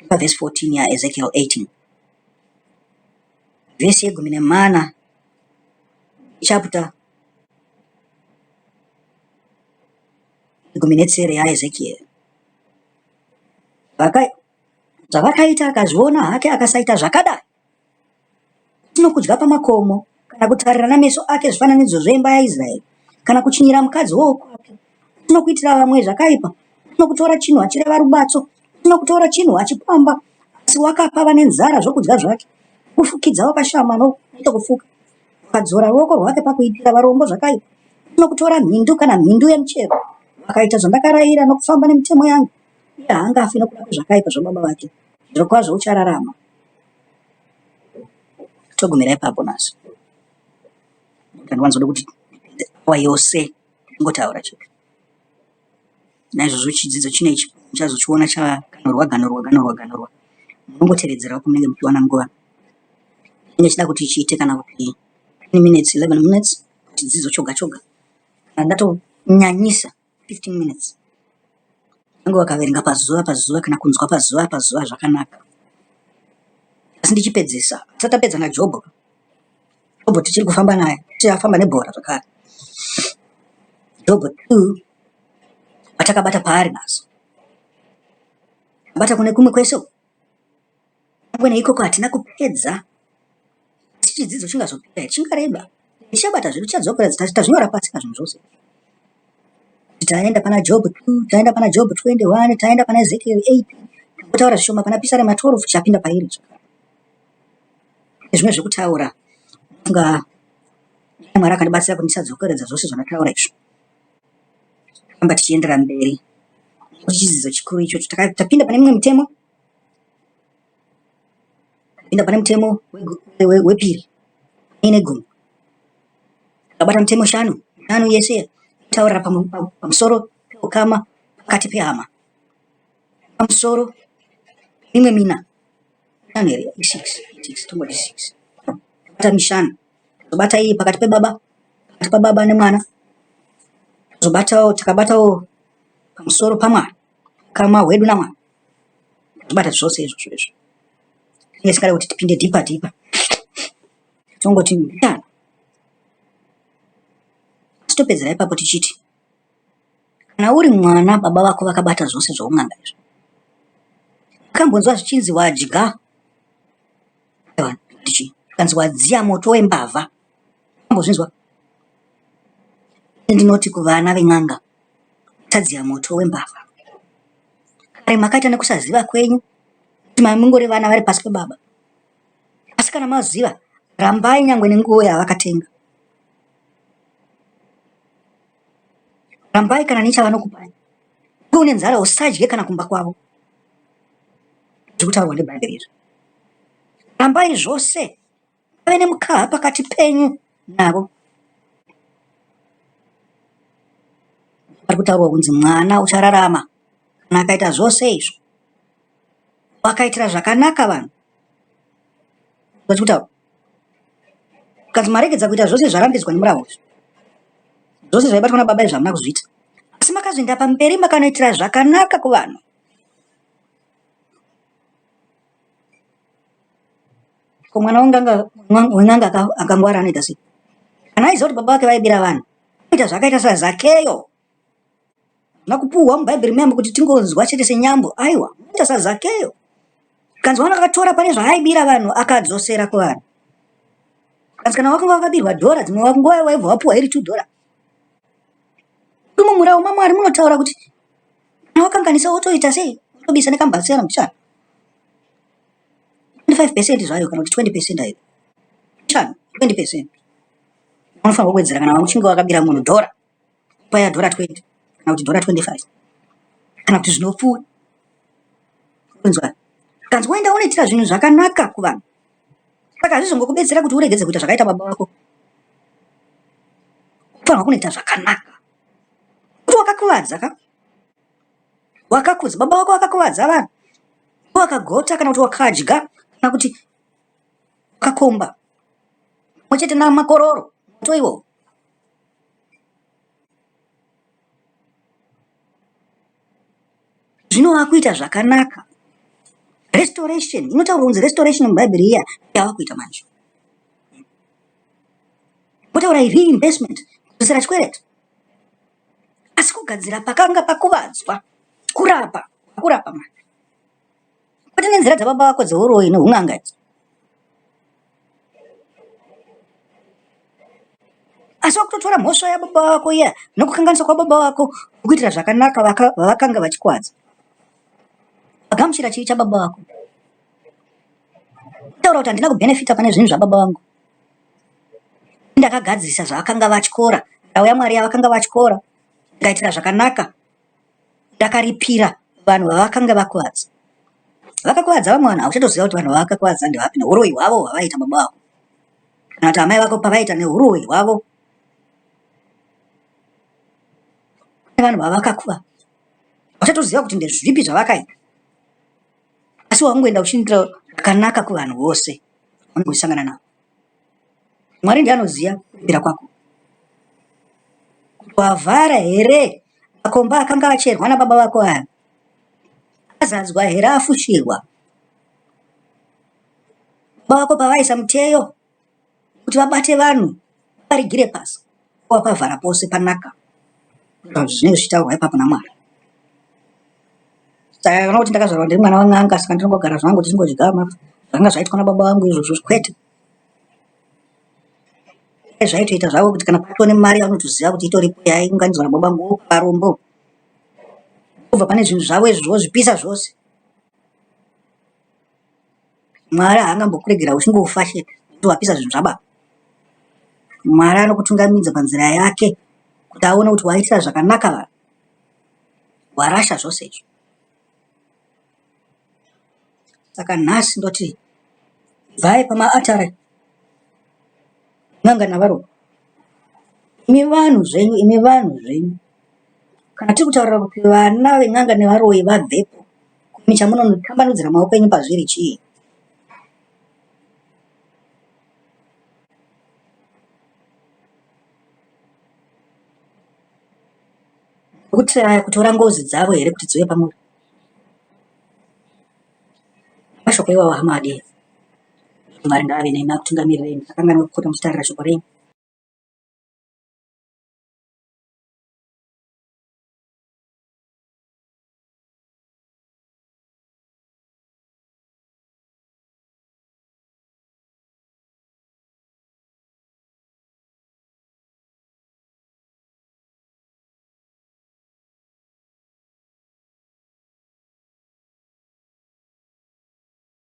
Pavhesi 14 yaEzekiel 18. Vhesi yegumi nemana chapter 13 yaEzekiel. Zvavakaita akazviona hake akasaita zvakadai. Tinokudya pamakomo, kana kutarira nameso ake zvifananidzo zveimba yaIsraeri, kana kuchinyira mukadzi wowokwake, tinokuitira vamwe zvakaipa, tinokutora chinhu achireva rubatso, tinokutora chinhu achipamba, asi wakapa vane nzara zvokudya zvake, kufukidza wakashama nokufuka, wakadzora ruoko rwake pakuitira varombo zvakaipa, tinokutora mhindu kana mhindu yemuchero, wakaita zvandakaraira nokufamba nemitemo yangu, iye haangafi nokuda kwezvakaipa zvababa vake, zvirokwazvo uchararama. Togumira ipapo nhasi. Ndandiwanzoda kuti awa yose ndingotaura chete. Naizvozvo chidzidzo chino ichi muchazochiona chaganurwa ganurwa ganurwa ganurwa. Munongotevedzerawo pamunenge muchiwana nguva. Ndinenge ndichida kuti chiite kana kuti 10 minutes, 11 minutes chidzidzo choga choga. Kana ndatonyanyisa 15 minutes. Unenge wakaverenga pazuva pazuva kana kunzwa pazuva pazuva zvakanaka. Asi ndichipedzisa, tisati tapedza naJobho. Jobho tichiri kufamba naye, tichafamba nebhora zvakare. Jobho 2 patakabata paari nhasi. Tabata kune kumwe kwese uku. Nyangwe neikoko hatina kupedza asi chidzidzo chingazopera here? Chingareba. Tichabata zvedu tichadzokeredza tazvinyora pasi pazvinhu zvose. Taenda pana Job 2, taenda pana Job 21, taenda pana Ezekiel 8, tambotaura zvishoma pana Pisarema 12 tichapinda pairi zvakare. Zvimwe zvekutaura funga Mwari akandibatsira kuti ndisadzokeredza zvose zvandataura izvo. Tamba tichiendera mberi. Chidzidzo chikuru ichocho tapinda pane mumwe mutemo Pinda pane mutemo wepiri ine gumi. Takabata mitemo shanu, mishanu yese itaurira pamusoro peukama pakati pehama. Pamusoro mimwe mina mishanu here? Six, six, tomboti six. Tabata mishanu. Tozobata iyi pakati pebaba, pakati pababa nemwana. Tozobatawo, takabatawo pamusoro pamwana, ukama hwedu namwana. Tobata zvose izvozvo izvo. Tinenge tisingade kuti tipinde deeper deeper. Tongoti mbichana. Asi topedzera ipapo tichiti kana uri mwana baba vako vakabata zvose zvoun'anga izvo. Wakambonzwa zvichinzi wadya kanzi wadziya moto wembavha. Wakambozvinzwa? Ndinoti kuvana ven'anga tadziya moto wembavha. Kare makaita nekusaziva kwenyu kuti mangori vana vari pasi pababa. Asi kana maziva, rambai nyangwe nenguo yavakatenga. Rambai kana nechavanokupai. Iwe une nzara usadye kana kumba kwavo. Zviri kutaurwa neBhaibheri izvi. Rambai zvose pave nemukaha pakati penyu navo. Pari kutaurwa kunzi mwana uchararama kana akaita zvose izvo. Wakaitira zvakanaka vanhu. Vachikutaura. Ukanzi maregedza kuita zvose zvarambidzwa nemurau izvi. Zvose zvaibatwa nababa izvi hamuna kuzviita. Asi makazoenda pamberi makanoitira zvakanaka kuvanhu. Ko mwana wen'anga akangwara anoita sei? Kana aiziva kuti baba vake vaibira vanhu, anoita zvakaita saZakeyo. Hazvina kupuhwa muBhaibheri muyambo kuti tingonzwa chete senyambo. Aiwa, anoita saZakeyo. Kanzi wana akatora pane zvaaibira vanhu akadzosera kuvanhu. Kanzi kana wakanga wakabirwa dhora, dzimwe nguva waibva wapuhwa iri 2 dhora. Imo murau maMwari munotaura kuti kana wakanganisa wotoita sei? Wotobisa nekambatsera mbichana. 25 percent zvayo kana kuti 20 percent ayo shanu 20 percent unofanirwa kuwedzera kana uchinge wakabira munhu dhora paya dhora 20 kana kuti dhora 25 kana kuti zvinopfuura kunzwa kanzi woenda unoitira zvinhu zvakanaka kuvanhu saka hazvizongokubetsera kuti uregedze kuita zvakaita baba vako ufanirwa kunoita zvakanaka kuti wakakuvadza ka wakakudza baba vako vakakuvadza vanhu wakagota kana kuti wakadya kana kuti wakakomba pamwe chete namakororo moto iwowo zvino wakuita zvakanaka. Restoration inotaurwa kunzi restoration muBhaibheri iya yava kuita manje. Votaura reinvestment, kudzosera chikwereti. Asi kugadzira pakanga pakuvadzwa, kurapa, kurapa manje. Kwete nenzira dzababa vako dzeuroyi neun'anga idzi. Asi wakutotora mhosva yababa vako iya nokukanganisa kwababa vako kuitira zvakanaka vavakanga vachikwadza. Wagamuchira chivi chababa vako. Taura kuti handina kubhenefita pane zvinhu zvababa vangu. Ndakagadzirisa zvavakanga vatyora, ndau yaMwari yavakanga vatyora, ndikaitira zvakanaka Ndakaripira vanhu vavakanga vakuvadza. Vakakuvadza vamwe vanhu hauchatoziva kuti vanhu vavakakuvadza ndevapi neuroyi hwavo hwavaiita baba vako kana kuti amai vako pavaiita neuroyi hwavo. Kune vanhu vavakakuvadza hauchatoziva kuti ndezvipi zvavakaita asi wakungoenda uchinoita zvakanaka kuvanhu vose vaunenge uchisangana navo. Mwari ndiye anoziva kuripira kwako. Kuti wavhara here makomba akanga acherwa nababa vako aya? Azadzwa here afushirwa? Baba vako pavaisa muteyo kuti vabate vanhu vaparigire pasi, wapavhara pose panaka. Zvinenge zvichitaurwa ipapo naMwari. Saka kana kuti ndakazvarwa ndiri mwana wan'anga saka ndinongogara zvangu ndichingodya zvanga zvaitwa nababa vangu izvozvo kwete. Zvaitoita zvavo kuti kana patova nemari yavanotoziva kuti itoripo yaiunganidzwa nababa vangu vopa varombo. Kubva pane zvinhu zvavo izvi vozvipisa zvose. Mwari haangambokuregera uchingofa chete nekuti wapisa zvinhu zvababa. Mwari anokutungamidza panzira yake kuti aone kuti waitira zvakanaka vanhu. Warasha zvose izvo. Saka nhasi ndoti bvai pamaatari n'anga navaroyi. Imi vanhu zvenyu, imi vanhu zvenyu. Kana tiri kutaurira kuti vana ven'anga nevaroyi vabvepo, imi chamunotambanudzira maoko enyu pazviri chii? Kutiraya kutora ngozi dzavo here kuti dziuye pamuri? Mashoko iwawo hama adii? Mwari ngaave nemi akutungamirirei musakanganwe kupota muchitarira shoko renyu.